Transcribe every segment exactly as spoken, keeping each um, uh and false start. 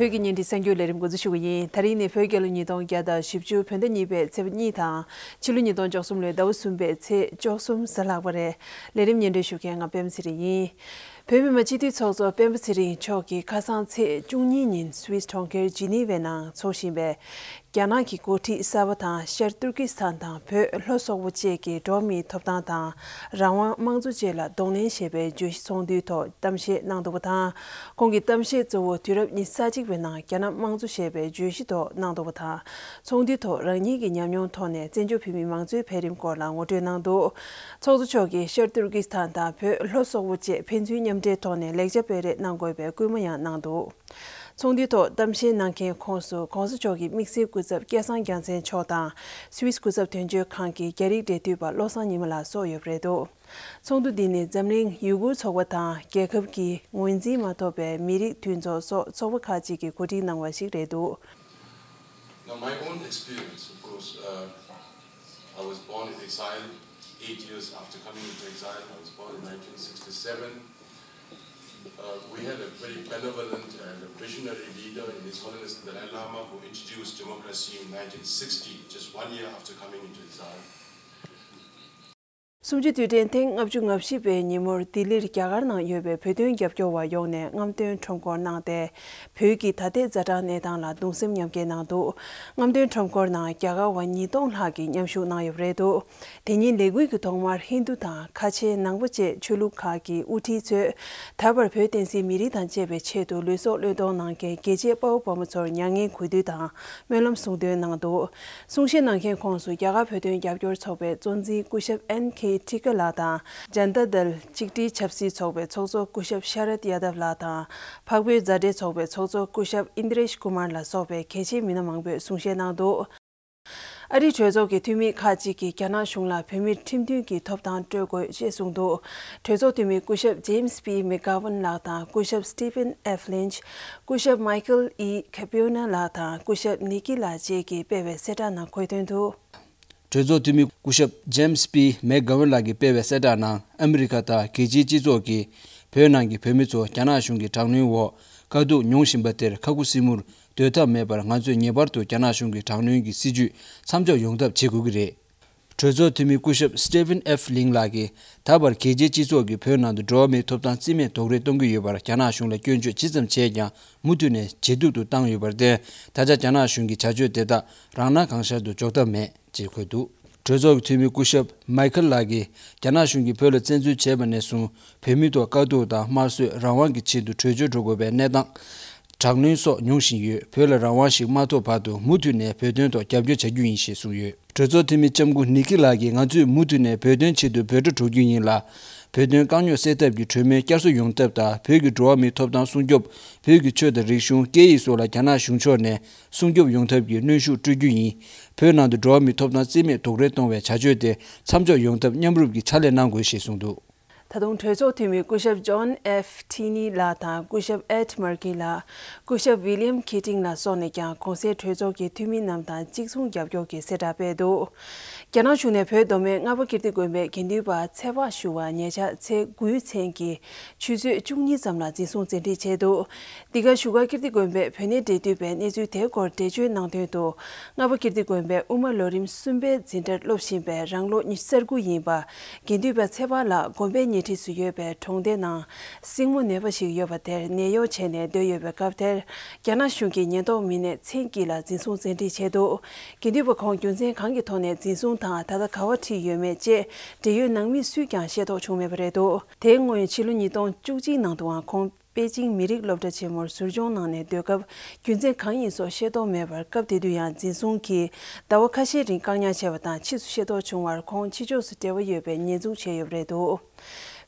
བོད་ཀྱི་བརྙན་འཕྲིན་གསར་འགྱུར་ལས་རིམ་འགོ་འཛུགས་ཞུ་གི་ཡིན། ད་རིང་ནི་བོད་རྒྱལ་ལོ་ཉིས་སྟོང་བརྒྱ་དང་བཞི་བཅུ་བོད་ཟླ་གཉིས་པའི་ཚེས་པ་གཉིས་དང་། ཕྱི་ལོ་ཉིས་སྟོང་བཅུ་གསུམ་ལོའི་ཟླ་བ་གསུམ་པའི་ཚེས་བཅུ་གསུམ་གཟའ་ལྷག་པ་རེད། ལས་རིམ་སྙན་སྒྲོན་ཞུ་མཁན་ང་པད་མ་ཚེ་རིང་ཡིན། བོད་མི་མང་སྤྱི་འཐུས་ཚོགས་གཙོ་སྤེན་པ་ཚེ་རིང་མཆོག་གིས་ཁ་སང་ཚེས་བཅུ་གཉིས་ཉིན་སུད་སི་གྲོང་ཁྱེར་ཇི་ནི་ཝའི་ནང་འཚོགས་བཞིན་པའི་རྒྱ་ནག་གི་འགོ་ཁྲིད་གསར་པ་དང་ཤར་ཏུར་ཀི་སི་ཐན་དང་བོད་ལྷོ་སོག་པོ་བཅས་ཀྱི་འགྲོ་བ་མིའི་ཐོབ་ཐང་དང་རང་དབང་དམངས་གཙོ་བཅས་ལ་གདོང་ལེན་བྱེད་པའི་བརྗོད་གཞི་ཚོགས་འདུའི་ཐོག་གཏམ་བཤད་གནང་འདུག་པ་དང་། ཁོང་གི་གཏམ་བཤད་གཙོ་བོ་དུས་རབས་ཉི་ཤུ་རྩ་གཅིག་པའི་ནང་རྒྱ་ནག་དམངས་གཙོ་ཞེས་པའི་བརྗོད་གཞི་ཐོག་གནང་འདུག་པ་དང་། ཚོགས་འདུའི་ཐོག་རང་ཉིད་ཀྱི་ཉམས་མྱོང་ཐོག་ནས་བཙན་བྱོལ་བོད་མིའི་མང་གཙོའི་འཕེལ་རིམ་སྐོར་ལ་ངོ་སྤྲོད་གནང་འདུག་ཚོགས་གཙོ་མཆོག་གིས་ཤར་ཏུར་ཀི་སི་ཐན་དང་བོད་ལྷོ་སོག་པོ་བཅས་ཕན་ཚུན་མཉམ་འབྲེལ་ཐོག་ནས་ལེགས་ཆ་སྤེལ་རེས་གནང་དགོས་པའི་སྐུལ་མ་ཡང་གནང་འདུག་ཚོགས་འདུའི་ཐོག་གཏམ་བཤད་གནང་མཁན་ཁོངས་སུ་༸གོང་ས་མཆོག་གི་དམིགས་བསལ་སྐུ་ཚབ་སྐལ་བཟང་རྒྱལ་མཚན་མཆོག་དང་སུད་སི་སྐུ་ཚབ་དོན་གཅོད་ཁང་གི་རྒྱ་རིགས་འབྲེལ་མཐུད་པ་བློ་བཟང་ཉི་མ་ལགས་སོགས་ཡོད་པ་རེད་འདུག་ཚོགས་འདུ་འདི་ནི་འཛམ་གླིང་ཡུ་གུར་ཚོགས་པ་དང་རྒྱལ་ཁབ་ཀྱི་ངོས་འཛིན་མ་ཐོབ་པའི་མི་རིགས་འཐུས་ཚོགས་སོགས་ཚོགས་པ་ཁག་ཅིག་གིས་གོ་སྒྲིག་གནང་བ་ཞིག་རེད་འདུག Now, my own experience, of course, uh, I was born in exile eight years after coming into exile. I was born in nineteen sixty-seven. Uh, we had a very benevolent and a visionary leader in His Holiness the Dalai Lama who introduced democracy in nineteen sixty, just one year after coming into exile. གསུམ་བཅུའི་དུས་དྲན་ཐེངས་ལྔ་བཅུ་ང་བཞི་པའི་ཉིན་མོར་ལྡི་ལིར་རྒྱ་གར་ནང་ཡོད་པའི་བོད་དོན་རྒྱབ་སྐྱོར་བ་ཡོངས་ནས་རྔམ་སྟོན་ཁྲོམ་སྐོར་གནང་སྟེ། བོད་ཀྱི་ད་ལྟའི་ཛ་དྲག་གནས་སྟངས་ལ་གདུང་སེམས་མཉམ་སྐྱེད་གནང་འདུག་རྔམ་སྟོན་ཁྲོམ་སྐོར་ནང་རྒྱ་གར་བ་ཉིས་སྟོང་ལྷག་གིས་མཉམ་ཞུགས་གནང་ཡོད་པ་རེད་འདུག་དེ་ཉིན་ལས་འགུལ་གྱི་ཐོག་མར་ཧིན་རྡུ་དང་ཁ་ཆེ་ནང་པ་བཅས་ཆོས་ལུགས་ཁག་གི་དབུ་ཁྲིད་ཚོས་ད་བར་བོད་བསྟན་སྲིད་མི་རིགས་དང་བཅས་པའི་ཆེད་དུ་ལུས་སྲོག་བློས་གཏོང་གནང་མཁན་རྒྱལ་གཅེས་དཔའ་བོ་དཔའ་མོ་ཚོར་མྱ་ངན་གུས་འདུད་དང་སྨོན་ལམ་གསུང་འདོན་གནང་འདུག་གསུང་བཤད་གནང་མཁན་ཁོངས་སུ་རྒྱ་གར་བོད་དོན་རྒྱབ་སྐྱོར་ཚོགས་པའི་གཙོ་འཛིན་སྐུ་ཞབས་ཨེན་ཁེ་ཁྲི་ཀ་ལགས་དང་། ཇན་ཏ་དལ་གཅིག་སྒྲིལ་ཆབ་སྲིད་ཚོགས་པའི་ཚོགས་གཙོ་སྐུ་ཞབས་ཤ་རད་ཡ་དབ་ལགས་དང་། འཕགས་བོད་མཛའ་འབྲེལ་ཚོགས་པའི་ཚོགས་གཙོ་སྐུ་ཞབས་ཨིན་དྲེཤ་ཀུ་མར་ལ་སོགས་པའི་གལ་ཆེའི་མི་སྣ་མང་པོས་གསུང་བཤད་གནང་འདུག་ཨ་རིའི་གྲོས་ཚོགས་ཀྱི་འཐུས་མི་ཁག་ཅིག་གིས་རྒྱ་ནག་གཞུང་ལ་བོད་མིར་ཁྲིམས་མཐུན་གྱི་ཐོབ་ཐང་སྤྲོད་དགོས་ཞེས་གསུངས་འདུག་གྲོས་ཚོགས་འཐུས་མི་སྐུ་ཞབས་ཇེམ་སི་པི་མེག་གྷ་ཝན་ལགས་དང་སྐུ་ཞབས་སི་ཏི་ཕན་ཨེཕ་ལིན་ཆ། སྐུ་ཞབས་མའི་ཁལ་ཨི་ཁེ་པིའོ་ན་ལགས་དང་སྐུ་ཞབས་ནི་ཀི་ལགས་བཅས་ཀྱིས་སྤེལ་བའི་གསལ་བསྒྲགས་ནང་འཁོད་དོན་དུ། གྲོས་ཚོགས་འཐུས་མི་སྐུ་ཞབས་ཇེམ་སི་པི་མེག་གྷ་ཝན་ལགས་ཀྱིས་སྤེལ་བའི་གསལ་བསྒྲགས་ནང་ཨ་མི་རི་ཀ་དང་རྒྱལ་སྤྱིའི་སྤྱི་ཚོགས་ཀྱིས་བོད་ནང་གི་བོད་མི་ཚོ་རྒྱ་ནག་གཞུང་གི་དྲག་གནོན་འོག་དཀའ་སྡུག་མྱོང་བཞིན་པ་དེར་ཁ་ཁུ་སིམ་མེར་སྡོད་ཐབས་མེད་པར་ང་ཚོས་ངེས་པར་དུ་རྒྱ་ནག་གཞུང་གི་དྲག་གནོན་གྱི་སྲིད་བྱུས་མཚམས་འཇོག་ཡོང་ཐབས་བྱེད་དགོས་ཀྱི་རེད། གྲོས་ཚོགས་འཐུས་མི་སྐུ་ཞབས་སི་ཏི་ཕན་ཨེཕ་ལིན་ལགས་ཀྱིས་ད་བར་རྒྱལ་སྤྱིའི་སྤྱི་ཚོགས་ཀྱིས་བོད་ནང་དུ་འགྲོ་བ་མིའི་ཐོབ་ཐང་རྩིས་མེད་རྡོག་རོལ་གཏོང་གི་ཡོད་པར་རྒྱ་ནག་གཞུང་ལ་སྐྱོན་བརྗོད་ཇི་ཙམ་བྱས་ཀྱང་མུ་མཐུད་ནས་ཇེ་སྡུག་ཏུ་བཏང་ཡོད་པར་བརྟེན། ད་ཆ་རྒྱ་ནག་གཞུང་གི་བྱ་སྤྱོད་དེ་དག་རང་སྣང་གང་ཤར་དུ་འཇོག་ཐབས་མེད་ཅེས་འཁོད་འདུག་གྲོས་ཚོགས་ཀྱི་འཐུས་མི་སྐུ་ཞབས་མའི་ཁལ་ལགས་ཀྱིས་རྒྱ་ནག་གཞུང་གིས་བོད་ལ་བཙན་འཛུལ་བྱས་པ་ནས་བཟུང་བོད་མི་ཐོག་དཀའ་སྡུག་དང་དམར་གསོད་རང་དབང་གི་ཆེད་དུ་བྲོས་བྱོལ་འགྲོ་དགོས་པའི་གནས་སྟངས། དྲག་གནོན་སོགས་མྱོང་བཞིན་ཡོད། བོད་ལ་རང་དབང་ཞིག་མ་ཐོབ་བར་དུ་མུ་མཐུད་ནས་བོད་དོན་ཐོག་རྒྱབ་སྐྱོར་བྱ་རྒྱུ་ཡིན་ཞེས་གསུངས་ཡོད། གྲོས་ཚོགས་འཐུས་མི་ལྕམ་སྐུ་ནི་ཀི་ལགས་ཀྱིས་ང་ཚོས་མུ་མཐུད་ནས་བོད་དོན་ཆེད་དུ་འབོད་སྒྲ་སྒྲོག་རྒྱུ་ཡིན་ལ། བོད་དོན་དཀའ་རྙོག་སེལ་ཐབས་ཀྱི་གྲོས་མོལ་བསྐྱར་གསོ་ཡོང་ཐབས་དང་བོད་ཀྱི་འགྲོ་བ་མིའི་ཐོབ་ཐང་སྲུང་སྐྱོབ། བོད་ཀྱི་ཆོས་དང་རིག་གཞུང་སྐད་ཡིག་སོགས་ལ་རྒྱ་ནག་གཞུང་ཕྱོགས་ནས་སྲུང་སྐྱོབ་ཡོང་ཐབས་ཀྱི་གནོན་ཤུགས་སྤྲོད་རྒྱུ་ཡིན། བོད་ནང་དུ་འགྲོ་བ་མིའི་ཐོབ་ཐང་རྩིས་མེད་རྡོག་རོལ་གཏོང་བའི་བྱ་སྤྱོད་དེ་མཚམས་འཇོག་ཡོང་ཐབས་མཉམ་རུབ་ཀྱིས་ཕྱག་ལས་གནང་དགོས་ཞེས་གསུངས་འདུག་ད་དུང་གྲོས་ཚོགས་འཐུས་མི་སྐུ་ཞབས་ཇོན་ཨེཕ་ཐི་ནི་ལགས་དང་སྐུ་ཞབས་ཨེད་མར་ཀི་ལགས། སྐུ་ཞབས་ཝི་ལི་ཡམ་ཁི་ཏིང་ལགས་སོགས་ནས་ཀྱང་གོང་གསལ་གྲོས་ཚོགས་ཀྱི་འཐུས་མི་རྣམས་དང་གཅིག་མཚུངས་རྒྱབ་སྐྱོར་གྱི་གསལ་བསྒྲགས་སྤེལ་འདུག་རྒྱ་ནག་གཞུང་ནས་བོད་མདོ་སྨད་རྔ་པ་ཀིརྟི་དགོན་པའི་དགེ་འདུན་པ་ཚེ་དཔག་ཞུ་བ་ཉེ་ཆར་ཚེས་དགུའི་མཚན་གྱི་ཆུ་ཚོད་བཅུ་གཉིས་ཙམ་ལ་འཛིན་བཟུང་བཙན་ཁྲིད་བྱས་འདུག་འདི་ག་བཞུགས་སྒར་ཀིརྟི་དགོན་པས་བོད་གནས་འབྲེལ་མཐུད་པའི་གནས་ཚུལ་དེའི་སྐོར་འགྲེལ་བརྗོད་གནང་དོན་དུ། རྔ་པ་ཀིརྟི་དགོན་པའི་དབུ་མ་ལོ་རིམ་གསུམ་པའི་འཛིན་གྲྭར་སློབ་བཞིན་པའི་རང་ལོ་ཉི་ཤུ་རྩ་དགུ་ཡིན་པ་དགེ་འདུན་པ་ཚེ་དཔག་ལགས་དགོན་པའི་ཉེ་འཁྲིས་སུ་ཡོད་པའི་གྲོང་སྡེ་ནང་སྲིང་མོ་ནད་པ་ཞིག་ཡོད་པ་དེར་ནད་གཡོག་བྱས་ནས་སྡོད་ཡོད་པའི་སྐབས་དེར། རྒྱ་ནག་གཞུང་གི་ཉེན་རྟོག་མི་སྣས་མཚན་དཀྱིལ་ལ་འཛིན་བཟུང་བཙན་ཁྲིད་བྱས་འདུག་དགེ་འདུན་པ་ཁོང་རྒྱུ་མཚན་གང་གི་ཐོག་ནས་འཛིན་བཟུང་དང་ད་ལྟ་ག་པར་ཁྲིད་ཡོད་མེད་བཅས་འབྲེལ་ཡོད་ནང་མི་སུས་ཀྱང་ཤེས་རྟོགས་བྱུང་མེད་པ་རེད་འདུག་དེའི་སྔོན་ཕྱི་ལོ་ཉིས་སྟོང་བཅུ་གཅིག་ནང་དུའང་ཁོང་པེ་ཅིང་མི་རིགས་སློབ་གྲྭ་ཆེན་མོར་ཟུར་སྦྱོང་གནང་ནས་སྡོད་སྐབས་རྒྱུ་མཚན་གང་ཡིན་སོགས་ཤེས་རྟོགས་མེད་པར་སྐབས་དེ་དུས་ཡང་འཛིན་བཟུང་གིས་ཟླ་བ་ཁ་ཤས་རིང་བཀག་ཉར་བྱས་པ་དང་ཕྱིས་སུ་ཤེས་རྟོགས་བྱུང་བར་ཁོང་ཕྱི་ཕྱོགས་སུ་འབྲེལ་བ་ཡོད་པའི་ཉེས་འཛུགས་བྱས་ཡོད་པ་རེད་འདུག་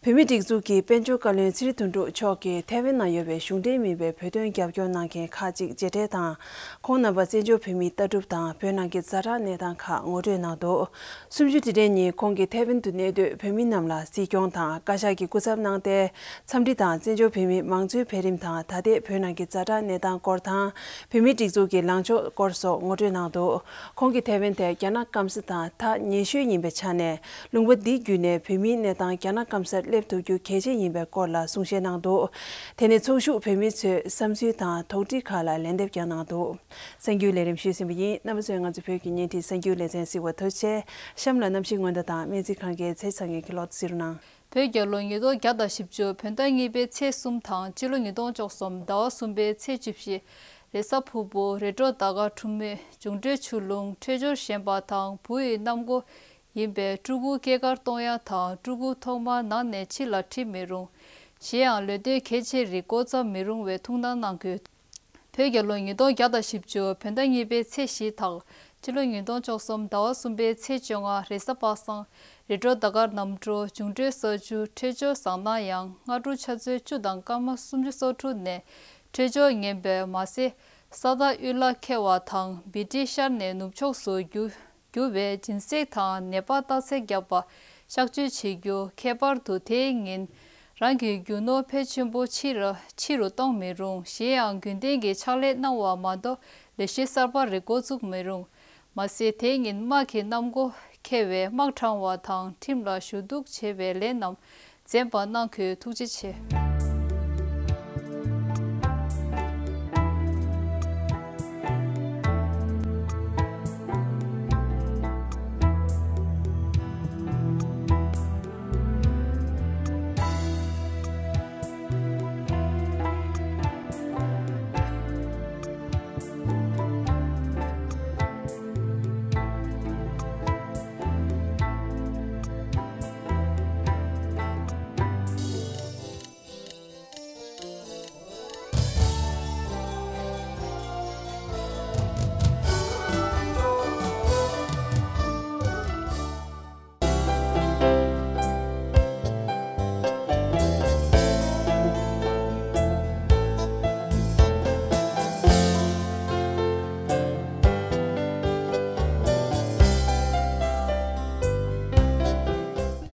བོད་མིའི་སྒྲིག་འཛུགས་ཀྱི་དཔལ་འབྱོར་བཀའ་བློན་ཚེ་རིང་དོན་གྲུབ་མཆོག་གིས་ཐའེ་ཝན་ནང་ཡོད་པའི་གཞུང་འབྲེལ་མིན་པའི་བོད་དོན་རྒྱབ་སྐྱོར་གནང་མཁན་ཁག་ཅིག་མཇལ་འཕྲད་དང་། ཁོང་རྣམ་པ་བཙན་བྱོལ་བོད་མིའི་ལྟ་གྲུབ་དང་བོད་ནང་གི་ཛ་དྲག་གནས་སྟངས་ཁག་ངོ་སྤྲོད་གནང་འདུག་གསུམ་བཅུའི་དུས་དྲན་ཉིན་ཁོང་གིས་ཐའེ་ཝན་དུ་གནས་སྡོད་བོད་མི་རྣམས་ལ་སྲིད་སྐྱོང་དང་བཀའ་ཤག་གི་སྐུ་ཚབ་གནང་སྟེ། འཚམས་འདྲི་དང་བཙན་བྱོལ་བོད་མིའི་མང་གཙོའི་འཕེལ་རིམ་དང་ད་ལྟའི་བོད་ནང་གི་ཛ་དྲག་གནས་སྟངས་སྐོར་དང་། བོད་མིའི་སྒྲིག་འཛུགས་ཀྱི་ལངས་ཕྱོགས་སྐོར་སོགས་ངོ་སྤྲོད་གནང་འདུག་ཁོང་གིས་ཐའེ་ཝན་དེ་རྒྱ་ནག་སྐམ་ས་དང་ཐག་ཉེ་ཤོས་ཡིན་པའི་ཆ་ནས། ལུང་པ་འདི་བརྒྱུད་ནས་བོད་མིའི་གནས་སྟངས་རྒྱ་ནག་སྐམ་སར་ སླེབས་ཐུབ་རྒྱུ་གལ་ཆེ་ཡིན་པའི་སྐོར་ལ་གསུང་བཤད་གནང་འདུག་དེ་ནས་ཚོགས་ཞུགས་བོད་མི་ཚོས་བསམ་ཚུལ་དང་དོགས་འདྲི་ཁག་ལ་ལན་འདེབས་ཀྱང་གནང་འདུག་གསར་འགྱུར་ལས་རིམ་ཞུས་ཟིན་པ་ཡིན། རྣམ་པ་ཚོས་ང་ཚོ་བོད་ཀྱི་བརྙན་འཕྲིན་གསར་འགྱུར་ལེ་ཚན་གཟིགས་པ་ཐུགས་རྗེ་ཆེ། གཤམ་ལ་གནམ་གཤིས་སྔོན་བརྡ་དང་སྨན་རྩིས་ཁང་གི་ཚེས་གྲངས་ཀྱི་ཀློག་གཟིགས་རོགས་གནང་། བོད་རྒྱལ་ལོ་ཉིས་སྟོང་བརྒྱ་དང་བཞི་བཅུ་བོད་ཟླ་གཉིས་པའི་ཚེས་གསུམ་དང་སྤྱི་ལོ་ཉིས་སྟོང་བཅུ་གསུམ་ཟླ་བ་གསུམ་པའི་ཚེས་བཅུ་བཞི། རེས་གཟའ་ཕུར་བུ། རེས་འགྲོགས་ཟླ་སྐར་འཁྲུངས་མི། འབྱུང་འཕྲོད་ཆུ་རླུང་འཕྲོད་སྦྱོར་ཞན་པ་དང་བུ་ཡི་གནམ་སྒོ་ཡིན་པས་ཕྲུ་གུ་སྐྱེས་སྐར་གཏོང་ཡ་དང་ཕྲུ་གུ་ཐོག་མར་ནང་ནས་ཕྱི་ལ་ཁྲིད་མི་རུང་། གཞན་ཡང་ལས་དོན་གལ་ཆེ་རིགས་འགོ་བརྩམ་མི་རུང་བའི་ཐུགས་སྣང་གནང་དགོས། བོད་རྒྱལ་ལོ་ཉིས་སྟོང་བརྒྱ་དང་བཞི་བཅུ་བོད་ཟླ་གཉིས་པའི་ཚེས་བཞི་དང་སྤྱི་ལོ་ཉིས་སྟོང་བཅུ་གསུམ་ཟླ་བ་གསུམ་པའི་ཚེས་བཅོ་ལྔ་རེས་གཟའ་པ་སངས། རེས་འགྲོགས་ཟླ་སྐར་གནམ་གྲུ། འབྱུང་འཕྲོད་ས་ཆུ། འཕྲོད་སྦྱོར་བཟང་ན་ཡང་སྔ་དྲོ་ཆུ་ཚོད་བཅུ་དང་སྐར་མ་སུམ་ཅུ་སོ་དྲུག་ནས་འཕྲོད་སྦྱོར་ངན་པས་མ་ཟད་ས་བདག་དབུལ་ལ་ཁེལ་བ་དང་སྦི་ཊི་ཤར་ནས་ནུབ་ཕྱོགས་སུ་རྒྱུ། རྒྱུ་བའི་སྦྱིན་སྲེག་དང་ནད་པ་རྟགས་གསལ་བརྒྱབ་པ་གཤག་བཅོས་བྱེད་རྒྱུ། ཁྱད་པར་དུ་དེའི་ཉིན་རང་གི་རྒྱུ་ནོར་ཕལ་ཆེན་པོ་ཕྱི་རུ་ཕྱི་རུ་གཏོང་མི་རུང་། གཞན་ཡང་རྒྱུན་ལྡན་གྱི་ཕྱག་ལས་གནང་བ་མ་གཏོགས་ལས་གཞི་གསར་པ་རེ་འགོ་བཙུགས་མི་རུང་། མ་ཟད་དེའི་ཉིན་དམག་གི་གནམ་སྒོ་ཁེལ་བས་དམག་དྲངས་པ་དང་ཁྲིམས་ལ་ཞུ་གཏུག་བྱས་པའི་ལས་རྣམས་འཛེམ་པ་གནང་དགོས། ཐུགས་རྗེ་ཆེ།